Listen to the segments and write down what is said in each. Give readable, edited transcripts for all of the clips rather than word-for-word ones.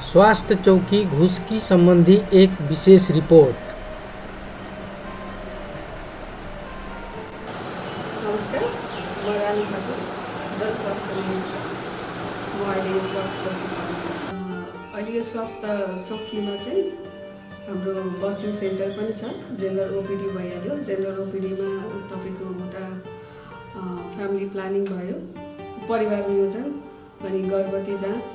स्वास्थ्य चौकी घुस की संबंधी एक विशेष रिपोर्ट। नमस्कार, म रानी खातुन, जनस्वास्थ्य निरीक्षक। म अहिले स्वास्थ्य चौकीमा अहिले स्वास्थ्य चौकीमा चाहिँ हाम्रो बर्थिङ सेन्टर पनि छ। जेनरल ओपीडी भइहाल्यो। जेनरल ओपीडीमा तपाईको एउटा फ्यामिली प्लानिङ भयो, परिवार नियोजन, अनि गर्भवती जाँच,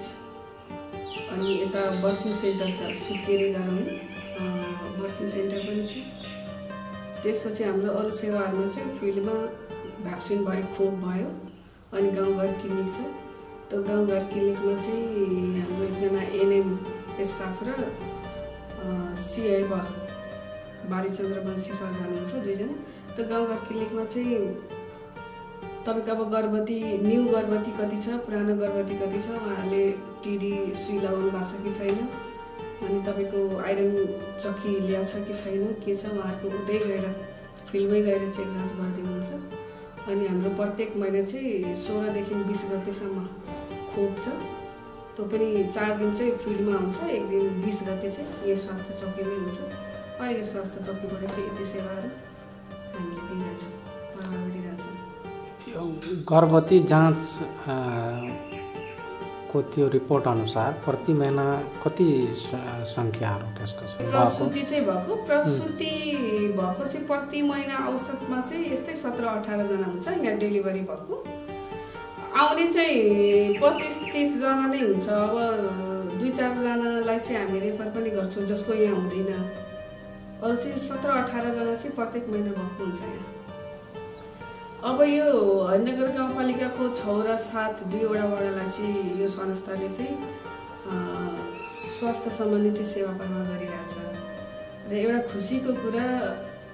अनि यता बर्थिङ सेन्टर छ, सुत्केरी गराउने बर्थिङ सेन्टर पनि छ। त्यसपछि हाम्रो अरू सेवाहरूमा चाहिँ फिल्डमा भ्याक्सिन भयो, खोप भयो, अनि गाउँघर क्लिनिक छ। त्यो गाउँघर क्लिनिकमा चाहिँ हाम्रो एकजना एनएम स्टाफ र सिआई बालीचन्द्र वंशी सर जानुहुन्छ, दुईजना। त्यो गाउँघर क्लिनिकमा चाहिँ तपाईको अब गर्भवती, न्यू गर्भवती कति छ, पुरानो गर्भवती कति छ, उहाँहरूले टिडी सुई लगाउनु भएको छ कि छैन, अनि तपाईको आइरन चक्की ल्याएको छ कि छैन, के छ, उहाँहरूको उतै गएर फिल्डमै गएर चेक जाँच गरिदिनुहुन्छ। अनि हाम्रो प्रत्येक महिना चाहिँ 16 देखि 20 गतेसम्म खोप छ। त्यो पनि 4 दिन चाहिँ फिल्डमा हुन्छ, एक दिन 20 गते चाहिँ यो स्वास्थ्य चौकीमै हुन्छ। अहिले यो स्वास्थ्य चौकीबाट चाहिँ यति सेवाहरू हामीले दिइरहेछौँ, प्रवाह गरिरहेछौँ। गर्भवती जाँच को त्यो रिपोर्ट अनुसार प्रति महीना कति संख्याहरू त्यसको छ? प्रसुति चाहिँ भएको चाहिँ प्रति महिना औसतमा चाहिँ यस्तै 17-18 जना हुन्छ। यहाँ डेलिभरी भएको आउने चाहिँ 25-30 जना नै हुन्छ। अब 2-4 जनालाई चाहिँ हामी रेफर पनि गर्छौँ, जसको यहाँ हुँदैन। अरू चाहिँ 17-18 जना चाहिँ प्रत्येक महिना भएको हुन्छ यहाँ। अब यो हरिनगर गाउँपालिकाको 6 र 7 दुईवटा वडालाई चाहिँ यो संस्थाले चाहिँ स्वास्थ्य सम्बन्धी चाहिँ सेवा प्रवाह गरिरहेछ। र एउटा खुसीको कुरा,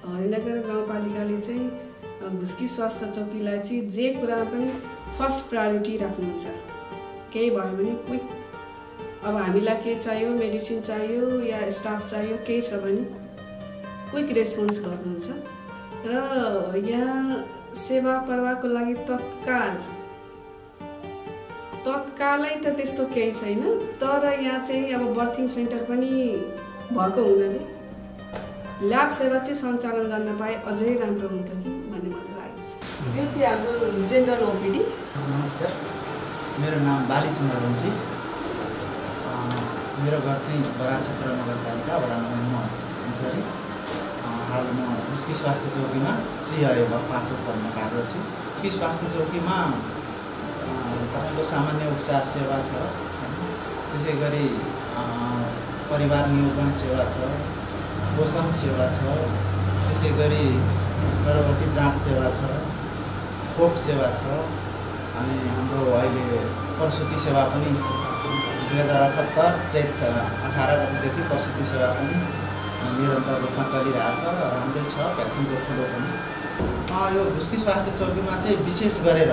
हरिनगर गाउँपालिकाले चाहिँ घुस्की स्वास्थ्य चौकीलाई चाहिँ जे कुरामा पनि फर्स्ट प्रायोरिटी राख्नुहुन्छ। केही भयो भने क्विक, अब हामीलाई के चाहियो, मेडिसिन चाहियो या स्टाफ चाहियो, केही छ भने क्विक रेस्पोन्स गर्नुहुन्छ। र यहाँ सेवा प्रवाहको लागि तत्कालै त त्यस्तो केही छैन, तर यहाँ चाहिँ अब बर्थिङ सेन्टर पनि भएको हुनाले ल्याब सेवा चाहिँ सञ्चालन गर्न पाए अझै राम्रो हुन्थ्यो कि भन्ने मलाई लागेको छ। यो चाहिँ हाम्रो जेनरल ओपीडी। नमस्कार, मेरो नाम बालीचन्द्र वंशी। मेरो घर चाहिँ बरार क्षेत्र नगरपालिका वडा नम्बर 9 संसारी। हाल म घुस्की स्वास्थ्य चौकीमा सिआई 5 पदमा कार्यरत छु। कि स्वास्थ्य चौकीमा तपाईँको सामान्य उपचार सेवा छ, त्यसै गरी परिवार नियोजन सेवा छ, पोषण सेवा छ, त्यसै गरी गर्भवती जाँच सेवा छ, खोप सेवा छ, अनि हाम्रो अहिले प्रसुति सेवा पनि 2078 चैत 18 गतेदेखि प्रसुति सेवा पनि निरन्तर रूपमा चलिरहेछ। राम्रै छ, भ्याक्सिनको ठुलो पनि। यो घुस्की स्वास्थ्य चौकीमा चाहिँ विशेष गरेर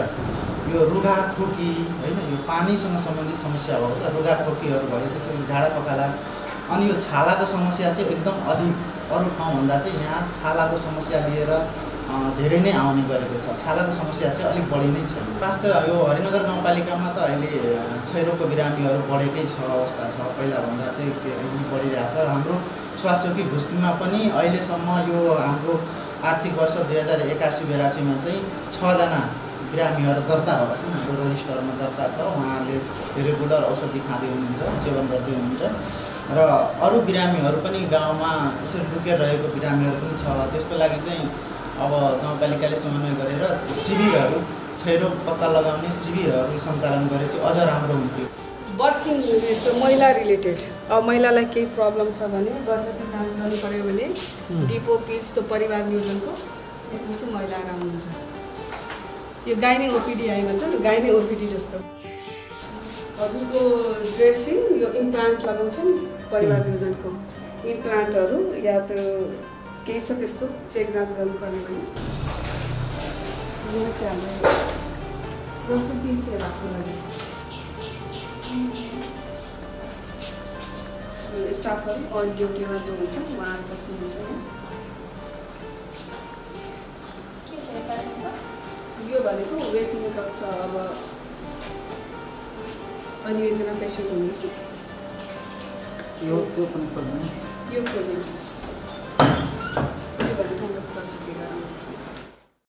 यो रुघाखोकी होइन, यो पानीसँग सम्बन्धित समस्या भयो, रुघाखोकीहरू भयो, त्यसरी झाडा पखाला, अनि यो छालाको समस्या चाहिँ एकदम अधिक। अरू ठाउँभन्दा चाहिँ यहाँ छालाको समस्या लिएर धेरै नै आउने गरेको छ। छालाको समस्या चाहिँ अलिक बढी नै छ। स्वास्थ्य यो हरिनगर गाउँपालिकामा त अहिले क्षयरोगको बिरामीहरू बढेकै छ अवस्था छ, पहिलाभन्दा चाहिँ बढिरहेछ। हाम्रो स्वास्थ्य चौकी घुस्कीमा पनि अहिलेसम्म यो हाम्रो आर्थिक वर्ष 2081-82 चाहिँ 6 जना बिरामीहरू दर्ता भएको छ। हाम्रो रजिस्टरमा दर्ता छ। उहाँहरूले रेगुलर औषधि खाँदै हुनुहुन्छ, सेवन गर्दै हुनुहुन्छ। र अरू बिरामीहरू पनि गाउँमा यसरी लुकेर रहेको बिरामीहरू पनि छ। त्यसको लागि चाहिँ अब गाउँपालिकाले समन्वय गरेर शिविरहरू, क्षयरोग पत्ता लगाउने शिविरहरू सञ्चालन गरे चाहिँ अझ राम्रो हुन्थ्यो। बर्थिङ महिला रिलेटेड, अब महिलालाई केही प्रब्लम छ भने गर्भवती जाँच गर्नु पऱ्यो भने डिपो पिच त्यो परिवार नियोजनको यसमा चाहिँ महिलाहरू आउनुहुन्छ। यो गाइने ओपीडी आइमा छ नि, गाइने ओपीडी जस्तो। हजुरको ड्रेसिङ, यो इम्प्लान्ट लगाउँछ नि परिवार नियोजनको, इम्प्लान्टहरू या त्यो केही छ त्यस्तो चेक जाँच गर्नुपर्ने भने यहाँ चाहिँ हाम्रो प्रसुति सेवाको लागि स्टाफहरू अन ड्युटीमा जो हुन्छ उहाँहरू बस्नुहुन्छ। यो भनेको वेटिङ कक्ष। अब अनि एकजना पेसेन्ट हुनुहुन्छ, यो त्यो पनि खोल्नु यो खोल्नुहोस्